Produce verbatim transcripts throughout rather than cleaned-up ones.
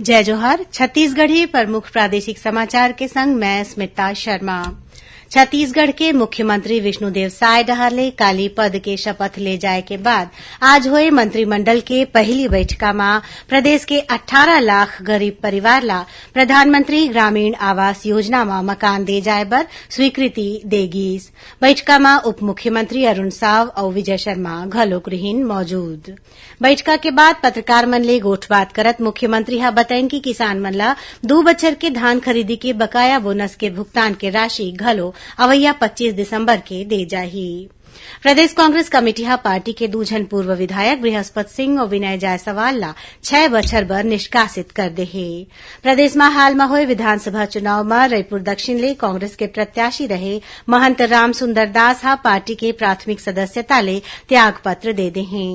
जय जोहार। छत्तीसगढ़ी प्रमुख प्रादेशिक समाचार के संग मैं स्मिता शर्मा। छत्तीसगढ़ के मुख्यमंत्री विष्णुदेव साय डहार ले काली पद के शपथ ले जाए के बाद आज होए मंत्रिमंडल के पहिली बइठका म प्रदेश के अट्ठारह लाख गरीब परिवार ला प्रधानमंत्री ग्रामीण आवास योजना म मकान दे जाए बर स्वीकृति दे गीस। बइठका म उप मुख्यमंत्री अरुण साव अउ विजय शर्मा घलोक रिहिन मौजूद। बइठका के बाद पत्रकार मन ले गोठबात करत मुख्यमंत्री ह बतइन कि किसान मन ला दू बछर के धान खरीदी के बकाया बोनस के भुगतान के राशि घलो अवइया पच्चीस दिसंबर के दे जाही। प्रदेश कांग्रेस कमेटी ह पार्टी के दू झन पूर्व विधायक बृहस्पत सिंह अउ विनय जायसवाल ला छह बछर बर निष्कासित कर दे हे। प्रदेश म हाल म होए विधानसभा चुनाव म रईपुर दक्षिण ले कांग्रेस के प्रत्याशी रहे महंत रामसुंदर दास ह पार्टी के प्राथमिक सदस्यता ले त्याग पत्र दे दे हे।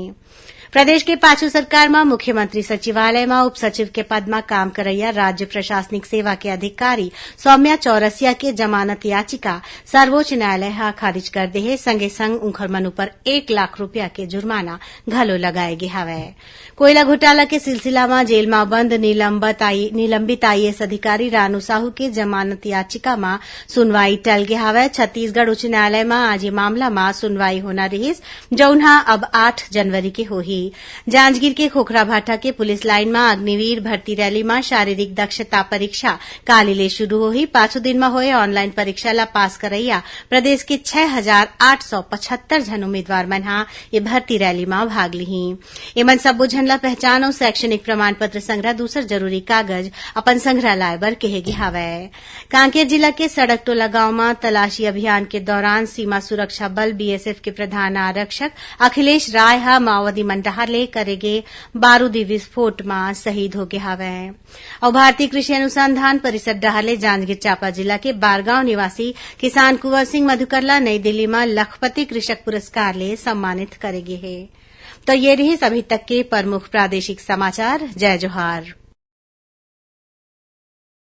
प्रदेश के पाछू सरकार म मुख्यमंत्री सचिवालय म उप सचिव के पद म काम करइया राज्य प्रशासनिक सेवा के अधिकारी सौम्या चौरसिया के जमानत याचिका सर्वोच्च न्यायालय ह खारिज कर दे हे। संगे संग उंखर मन ऊपर एक लाख रुपया के जुर्माना घलो लगाए गे हवय। कोयला घोटाला के सिलसिला म जेल म बंद निलंबित आई-, निलंबित आईएएस अधिकारी रानू साहू के जमानत याचिका म सुनवाई टल गे हवय। छत्तीसगढ़ उच्च न्यायालय म आज ये मामला म सुनवाई होना रिहिस, जउन ह अब आठ जनवरी के होही। जांजगीर के खोखराभाठा के पुलिस लाइन म अग्निवीर भर्ती रैली म शारीरिक दक्षता परीक्षा काली ले शुरू होही। पाछू दिन म होए ऑनलाइन परीक्षा ला पास करइया प्रदेश के छह हजार आठ सौ पचहत्तर झन उम्मीदवार मन ह ये भर्ती रैली म भाग लिही। एमन सब्बो झन ला पहचान अउ शैक्षणिक प्रमाण पत्र संघरा दूसर जरूरी कागज अपन संघरा लाए बर कहे गे हवय। कांकेर जिला के सड़क टोला गांव म तलाशी अभियान के दौरान सीमा सुरक्षा बल बीएसएफ के प्रधान आरक्षक अखिलेश राय ह माओवादी मन डहार ले करे गे बारूदी विस्फोट म शहीद हो गे हवय। अउ भारतीय कृषि अनुसंधान परिषद डहार ले जांजगीर चांपा जिला के बारगांव निवासी किसान कुंवर सिंह मधुकर ला नई दिल्ली म लखपति कृषक पुरस्कार ले सम्मानित करे गे हे। तो ये रिहिस अभी तक के प्रमुख प्रादेशिक समाचार। जय जोहार।